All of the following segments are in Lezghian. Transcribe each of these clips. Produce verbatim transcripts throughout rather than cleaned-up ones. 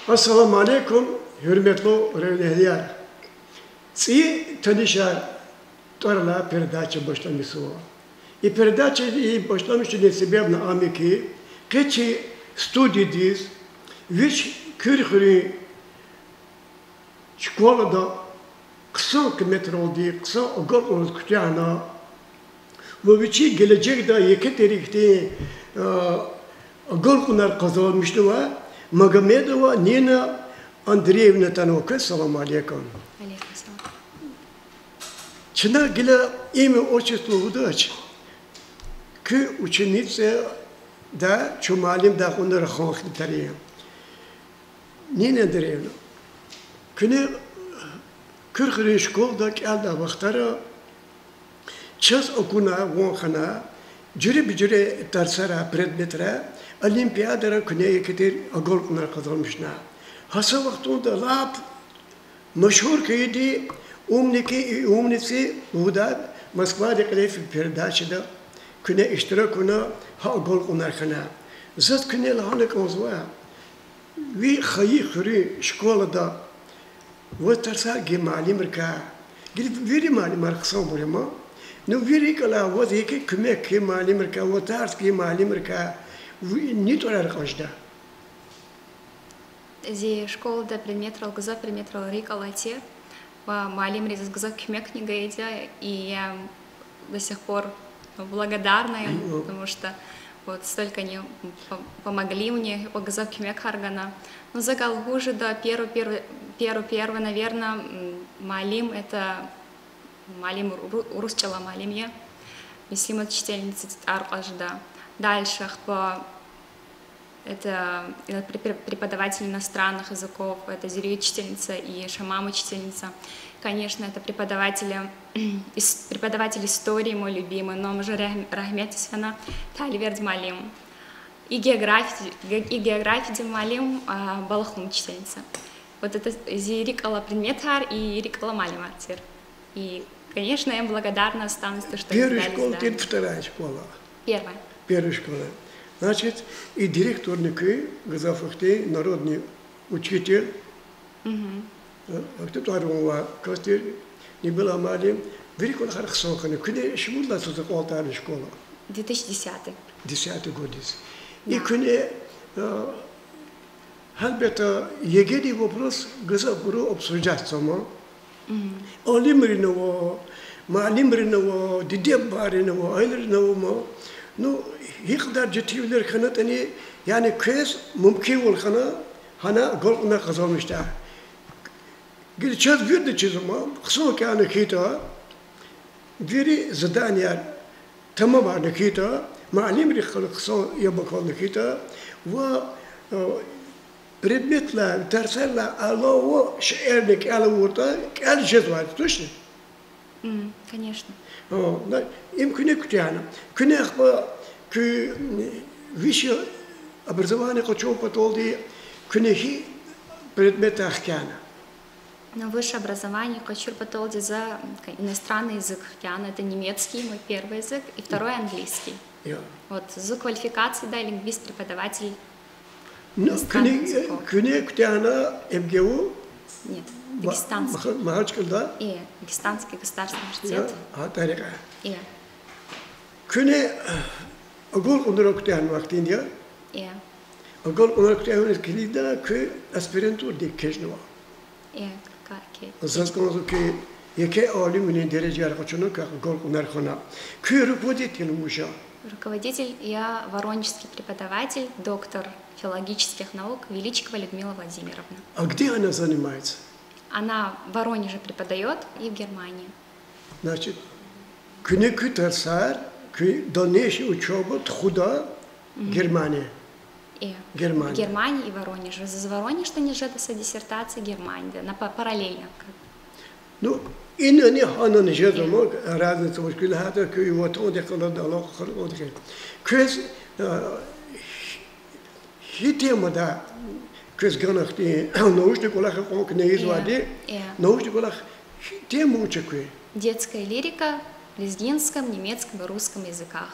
Ассаламу алейкум, гьуьрметлу регьнияр! ЦӀийи танишар тӀвар алай передача башламишзава. И передача и башламишунин себебни ам я хьи, къе чи студиядиз вич Куьрхуьруьн школада хъсан къиметралди, хъсан агалкьунралди куьтягьна ва вичин гележегда еке тир ихьтин, а, агалкьунар къазанмишнавай Магомедова Нина Андреевна атанва. Квез салам алейкум. Алейкум салам. Чна гила имя, отчество лугьудач, куь ученицадай, чун муаллимдай кьуна рахан хьтин тар я. Нина Андреевна, куьне Куьрхуьруьн школада кӀелдай вахтара чаз акуна, ван хьана, жуьреба-жуьре тарсара, предметра, олимпиадара куьне еке тир агалкьунар къазанмишна. Гьа са вахтунда лап машгьур хьайиди «Умники и умницы» лугьудай Москвадай кьиле фин передачада куьне иштирак авуна, гьа агалкьунар хьана. Заз куьне лагьана кӀанзава, ви хайи хуьруьн школада ваз тарсар гайи муаллимрикай, гила вири муаллимар хъсанбур я ман, ну, ви рикӀ алай, ваз еке куьмек гайи муаллимрикай, ваз тарс гайи муаллимрикай ви ни тӀварар кьаз жеда? Зи школада предметрал, гзаф предметрал рикӀ алай тир ва муаллимри заз гзаф куьмекни гайиди я, и я до сих пор благодарна им, потому что вот столько они по-, помогли мне, ва гзаф куьмекар гана. Ну, за галуз жеда, первый, первый, первый, первый, наверное, м, муаллим, это муаллим, ру-, ру-, урус чӀалан муаллим я, Муслимат учительница, тӀвар кьаз жеда. Дальше ахпа это, э, пре-, пре-, преподаватель иностранных языков, это Зири учительница и Шамам учительница. Конечно, это преподаватели, ис-, преподаватель истории, мой любимый, но ам уже рагь-, рагьметдиз фена, Тальверди муаллим. И географи-, ге-, и географиядин муаллим, а, Балахун учительница. Вот это зи рикӀ алай предметар и рикӀ алай муаллимар тир. И, конечно, я им благодарна останусь, то, что они сдали сдачу. Первая школа тир, вторая школа? Первая. Первая школа. Значит, и директорни куь гзаф вахтунин народный учитель. Э, вахтунин тӀвар-ван авай кас тир Нибила муаллим. Вири кӀвалахар хъсан хьана. Куьне шумуд лагьай йисуз акьалтӀарна школа? Две тысячи десятый. Десятый годдиз. И куьне, э, гьелбетда, ЕГЭ-дин вопрос гзафбуру обсуждать ийизва ман. Алимрини ава, муаллимрини ава, диде-бубайрини ава, аялрини ава ман. Ну, гьикьван четинвилер хьанатӀани, яни квез мумкинвал хьана, гьана агалкьунар къазанмишдай. Гила чаз вирида чизва ман, хъсан кӀелна хьайитӀа, вири заданияр тамамарна хьайитӀа, муаллимрихъ галаз хъсан яб акална хьайитӀа, ва, э, предметрилай, тарсарилай алава шейэрни кӀел авуртӀа, кӀел жезвайди, точно? Конечно. Им куьне куьтягьна. Куьне ахпа куь высшее образование къачун паталди куьне гьи предметар хкяна? Ну, высшее образование къачур паталди за иностранный язык хкяна. Это немецкий, мой первый язык, и второй английский. Вот, зу квалификацияда лингвист-преподаватель. Ну, куьне, куьне куьтягьна МГУ? Нет, Дагестанский. Магьачкъалада? Э, Дагестанский государственный университет. Гьа тӀварикай. Куьне агалкьунар куьтягьна вахтунда, я? Агалкьунар куьтягьна килигна, куьн аспирантурадик экечӀнава. Заз кӀанзава хьи, еке алимвилин дережаяр къачуна квехъ агалкьунар хьана. Куь руководитель вуж я? Руководитель, я воронежский преподаватель, доктор филологических наук Величкова Людмила Владимировна. А где она занимается? Она в Воронеже преподаёт и в Германии. Значит, куьне куь тарсар, куь дальнейшая учёба тухуда Германия. Германия. Германия и Воронеж. Заз Воронеждани жеда са диссертация, Германияда, на па-, параллельно как бы. Ну, инани гьанани жезва ман, разница вуч я лагьайтӀа, куь ватандихъ галаз алакъа хьана кӀанда хьи. Квез, э, гьи темада квез гана хьтин научный кӀвалах икьван куьне ийизвайди, научный кӀвалах, тема вуч я куь? Детская лирика в лезгинском, немецком и русском языках.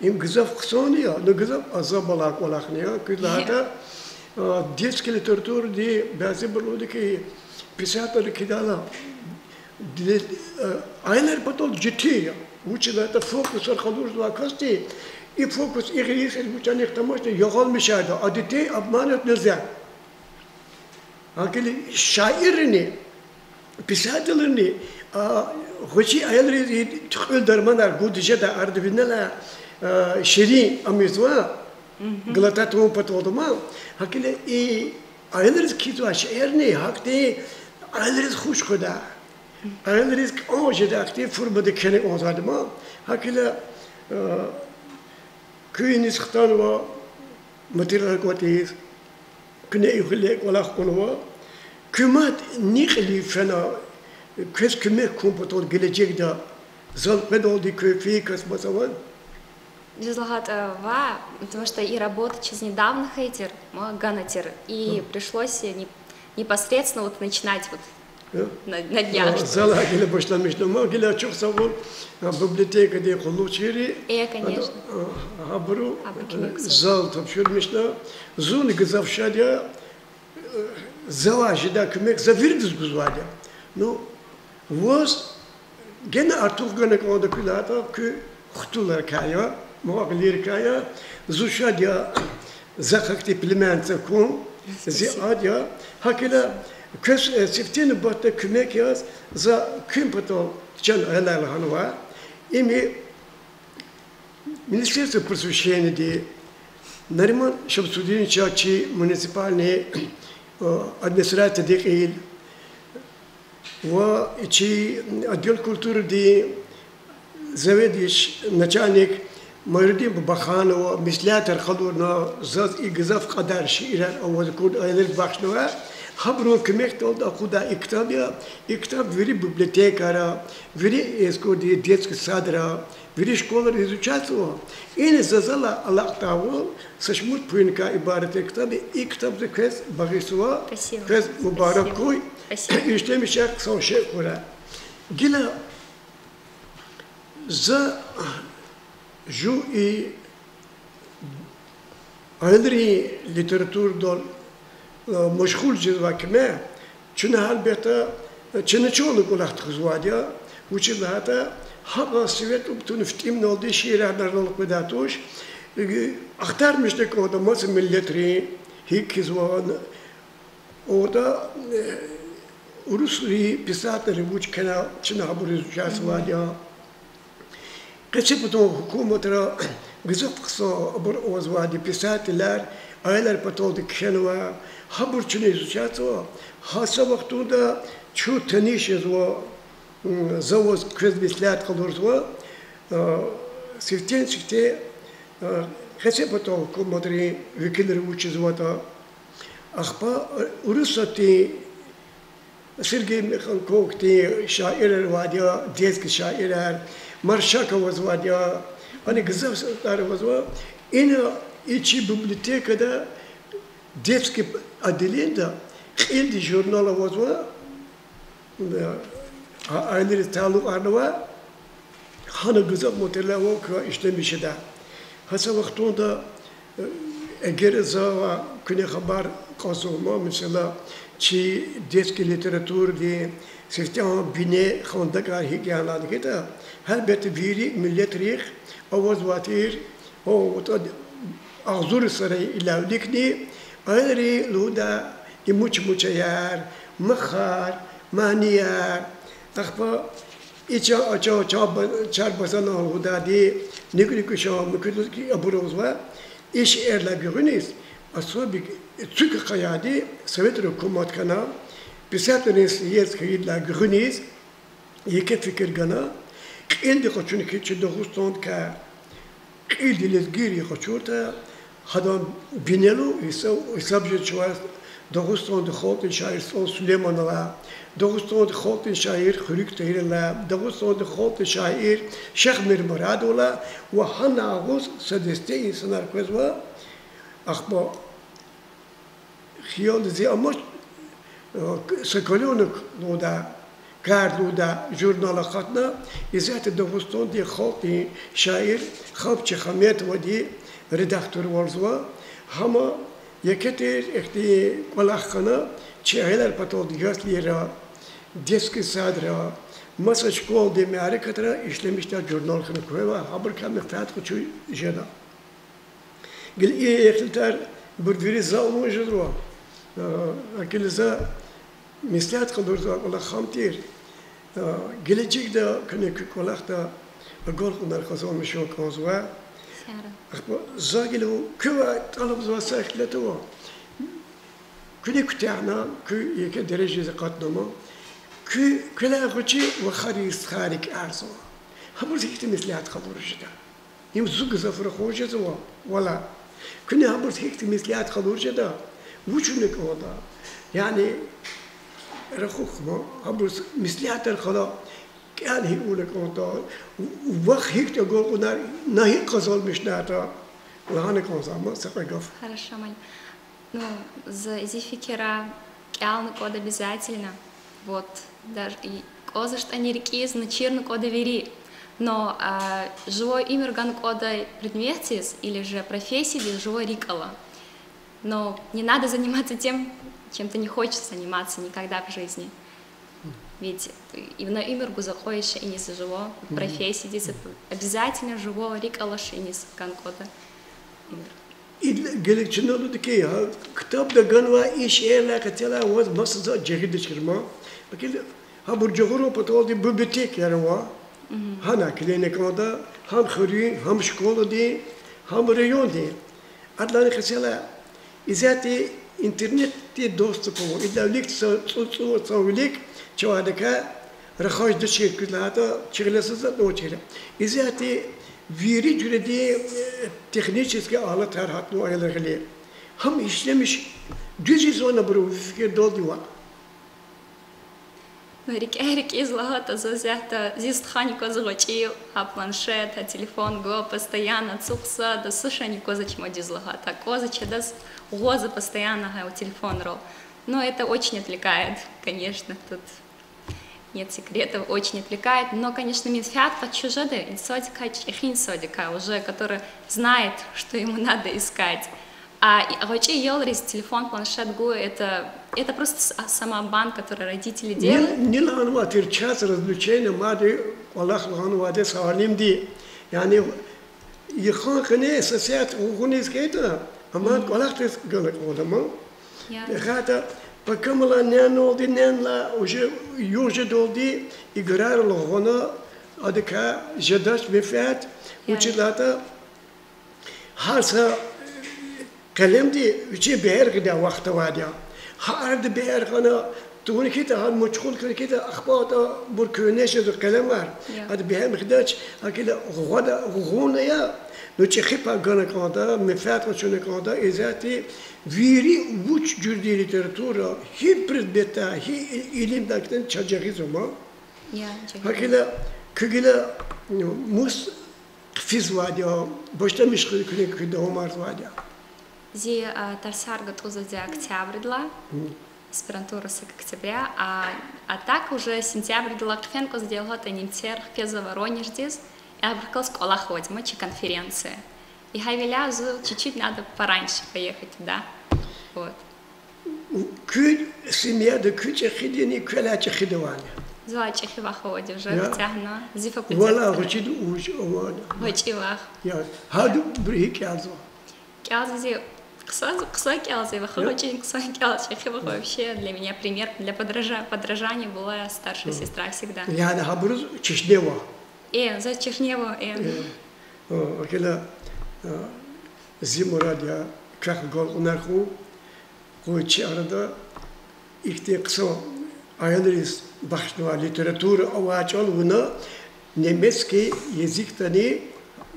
Им гзаф хъсан я, ну, гзаф азаб алай кӀвалахни я, куьз лагьайтӀа, Детский литературадин бязибуру лугьуда хьи, писателри кидайла, аялрин патал жети я. Вучиз лагьайтӀа фокусар къалурзавай касди, и фокус и гъейи вуч ятӀани тамашна ягъалмишарда, а детей обманывать нельзя. Гьакӏ хьайила шаиррини, писателрини гъвечӏи аялриз и туькьуьл дарманар гуз жеда, арада винелай ширин ам ийизва, глотать авун патал ама. Гьакӏ хьайила и аялриз кхьизвай шейэрни гьахьтин аялриз хуш къведай, аялриз кӏан жедай ахьтин формада кхьена кӏанзавайди ама. Гьакӏ хьайила куьн иниз хтанва материал кӏватӏиз, куьне и гъиле кӏвалах кьунва, куь мад ни кьилив фена, квез куьмек хьун патал гележегда, зал къведалди квез фейи кас маса ван? Дуьз лагьайтӏа, ваъ, потому что и работа чаз недавно хьайи тир, ма гана тир, и пришлось не- непосредственно вот начинать вот на, на днях. Зал гила башламишна, ма гила ачух са вал, библиотекадин къуллугъчийри, э, конечно, гьабуру зал тапшурмишна, зунни гзаф шад я, завай жедай куьмек за виридаз гузвайди я. Ну, ваз гена артух гана кӏанда куь лагьайтӏа, куь хтулрикай я, мугьакъилийрикай я, зун шад я захъ ахьтин племянница хьун, зи ад я. Гьакӏ хьайила квез сифте нубатда куьмек яз за куьн патал чан гъиле лагьанва. Им Министерство просвещениеди, Нариман Шамсудиновича, чи муниципальный администрациядин кьил, ва чи отдел культурадин заведующий, начальник Майрудин Бабаханова меслятар къалурна, заз и гзаф кьадар шиирар аваз акурди аялриз бахшнава. Гьабурун куьмекдалди акъуддай и ктаб я. И ктаб вири библиотекайра, вири эскердин детский садра, вири школара изучатзава. Ина зазал алакьдайвал са шумуд пуйникай ибарат я ктаб я. И ктаб за квез багъишзава. Квез мубарак хьуй. Ишлемишар хъсан шей хьурай. Гила за жув и аялрин литературадал машгъул жезвай кимел, чна гьелбетда, чна чун кӏвалах тухузвайди я, вучиз лагьайтӏа гьакьван сиве тӏуб туна фитӏимналди шиирар нарал къведай туш, ахтармишна кӏанда маса миллетрин, гьикӏ хьизва, ада, урусрин писателри вуч кхьена, чна гьабур изучатзавайди я. Къецепатан гьукуматра гзаф хъсан абур авазвайди, писателар аялар паталди кхьенва, гьабур чна изучатзава. Гьа са вахтунда чун таниш жезва, за ваз квез меслят къалурзава, сифтени-сифте къецепатан гьукуматрин векилри вучизватӏа. Ахпа Урусатдин Сергей Михалковдин шаирар авайди я, детский шаирар, Маршак авазвайди я, гьана гзаф сатрар авазва. Ина и чи библиотекада детский отделениеда кьилди журнал авазва, гьа аялриз талукьарнава, гьана гзаф материал ава квез ишлемишда. Гьа са вахтунда, эгер за ва куьне хабар кьазва, месела, чи детский литературадин сифтегьан бине, хандакар гьикӏ я лагьайтӏа, гьелбетда, вири миллетрихъ авазвай тир, о, агъзур йисара илавликни, аялри лугьудай имуч-мучаяр, махар, манияр, ахпа и ча-, а ча-, ча-, чарбазанан лугьудайди, нуькӏ-нуькӏ ишан муькуьд лугьуз хьи, абур авазва. И шиирдилай гуьгъуьниз, особенно цуьк къайди, Советрин гьукумат хьана, писателрин съезд хьайидалай гуьгъуьниз, еке фикир гана, кьилди къачуна хьи чи Дагъустандикай, кьилди лезгийри къачуртӏа, гьадан бинелу гьисаб, гьисаб жез чӏугваз Дагъустандин халкьдин шаир СтӀал Сулейманан алай, Дагъустандин халкьдин шаир Хуьруьг Тагьиран алай, Дагъустандин халкьдин шаир Шихмир Мурадован алай ва гьана агъуз са десте инсанар къвезва. Ахпа хиялди зи амач, э, Соколёнок лугьудай, Кард лугьудай журнал акъатна, исятда Дагъустандин халкьдин шаир Хапчи Хаметовади редакторвалзава. Гьам Еке тир ихьтин кӀвалах хьана, чи аялар паталди яслийра, детский садра, маса школдин мярекатра ишлемишдай журнал хьана квевай, гьабурукай менфят къачуз жеда. Гила и эхилтар ибур вири за авун жезва, а, гила за меслят къалурзавай кӀвалах гьам тир, а, гележегда куьне куь кӀвалахда агалкьунар къазанмишун кӀанзава. Ахпа за гила квевай тӀалабзавай са ихтилат ава. Куьне куьтягьна, куь еке дережадиз акъатнама, куь квелай гъвечӀи вахари, стхайри рикӀерзава. Гьабуруз гьихьтин меслят къалуриз жеда? Им зун гзаф рахаз жезва, валлагь. Куьне гьабуруз гьихьтин меслят къалуриз жеда? Вуч авуна кӀанда? Яни, рахух ма, гьабуруз меслятар хьана, кӀел гьикӀ авуна кӀанда, вах гьихьтин агалкьунар, на гьикӀ къазанмишнатӀа, лагьана кӀанзавай ман са кьве гаф. Хорошо, Мали. Ну, за, зи фикирда, кӀелна кӀанда обязательно. Вот, даже и кӀанзавачтӀани рикӀиз, ну, чирна кӀанда вири. Но, а, живой уьмуьр гана кӀанда предметдиз или же профессиядиз живой рикӀ ала. Но не надо заниматься тем, чем ты не хочешь заниматься никогда в жизни. Ведь и на уьмуьр гуз акьван иниз живой профессиядиз, обязательно живой рикӀ алаз иниз гана кӀанда уьмуьр. Идалай гелек чна лугьуда хьи, гьа ктабда ганвай и шейэрилай къецелай ваз масаза жагъидач хьи ма. Гьабур жагъурун паталди библиотекаяр ава. Гьана килигна кӀанда, гьам хуьруьн, гьам школадин, гьам райондин. Адалайни къецелай исятда интернетдин доступ ава. Идалай вилик са цӀу-, цӀувад, цӀувад вилик чавайдакай рахаз жедач хьи, куьз лагьайтӀа, чи гъиле са затӀни авачир. Исятда вири жуьредин, э, технический алатар гьатнава аялрин гъиле. Гьам ишлемиш дуьз ийизвани абуру, ви фикирдалди ваъ? Ну, рикӀе-, рикӀиз лагьайтӀа, заз исятда зи стхани кваз гъвечӀи, гьа планшет, гьа телефон гвай, постоянно ацукьзава, са шейни кваз чмадиз лагьайтӀа. Кваз чедаз гъваза постоянно гьа телефонрал. Но это очень отвлекает, конечно, тут нет секретов, очень отвлекает. Но, конечно, менфят къачуз жеда инсандикай, чӀехи инсандикай уже, который знает, что ему надо искать. А и-, гъвечӀи аялриз телефон, планшет гун, это, это просто с-, а, самообман, который родители делают. Нин лагьанвай тир, час развлечения мад я кӀвалах лагьанвайди са алимди. Яни йикъан къене са сят гъугъуниз хьайитӀа, аман кӀвалахдиз гана кӀанда ман. ТахьайтӀа пакамалай няналди, нянлай уже югъ жедалди играйрал гъана, адакай жедач менфят, вучиз лагьайтӀа гьар са къелемди вичин бегьер гъидай вахт авайди я. Гьа арада бегьер гъана, туна хьайитӀа, гьа машгъул хьана хьайитӀа, ахпа ада абур куьне жезва къелемар. Ада бегьем гъидач, гьакӀ хьайила гъвада, гъугъуна я, ну чӀехи пай гана кӀанда, менфят къачуна кӀанда, исятда вири вуч жуьредин литература, гьи предметдай, гьи и-, илимдай хьтин чаз жагъизва ман. ГьакӀ хьайила куь гила, ну, мус хъфизвайди я, башламиш хьи куьне куь давамарзавайди я? Зи, а, тарсар гатӀунзава октябрдилай, аспирантура с октября, а, а так уже сентябрдилай хъфена кӀанзава лагьайтӀа, немцер хквезва Воронеждиз, абурухъ галаз кӀвалах авайди я ман чи конференция. И гьавиляй зун чуть-чуть надо пораньше поехать туда. Вот. Куь семьяда куь чӀехидини квелай чӀехиди авани? Зун чӀехи вах авайди уже куьтягьна. Зи факультет. Валай гъвечӀиди вуж авани? ГъвечӀи вах. Гьадабур гьикӀ кӀелзава? КӀелзава зи хъсан, хъсан кӀелзава, ваха гъвечӀи хъсан кӀелзава, чӀехи вах вообще для меня пример, для подража-, подражания была старшая сестра всегда. Яни гьабуруз чешне ава? Э, заз чешне ава, э. Гьакӏ хьайила, зи мурад я, квехъ агалкьунар хьуй, къуй чи арада ихьтин хъсан аялриз бахшнавай литература авай чӀал вуна немецкий языкдани,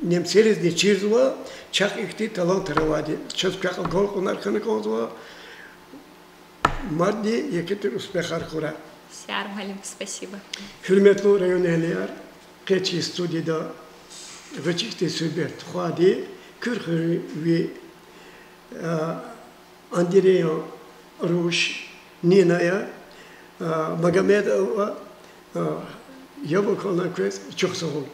немцеризни чирзава, чахъ ихьтин талантар авайди. Чаз квехъ агалкьунар хьана кӀанзава. Мадни еке тир успехар хьурай. Сагърай, муаллим, спасибо. Гьуьрметлу районэгьлияр, къе чи студияда гъвечӀи ихьтин суьгьбет тухвайди, Куьрхуьруьн ви, а, Андреян руш Нина я, а, Магомедова, а, яб акална квез, чухсагъул.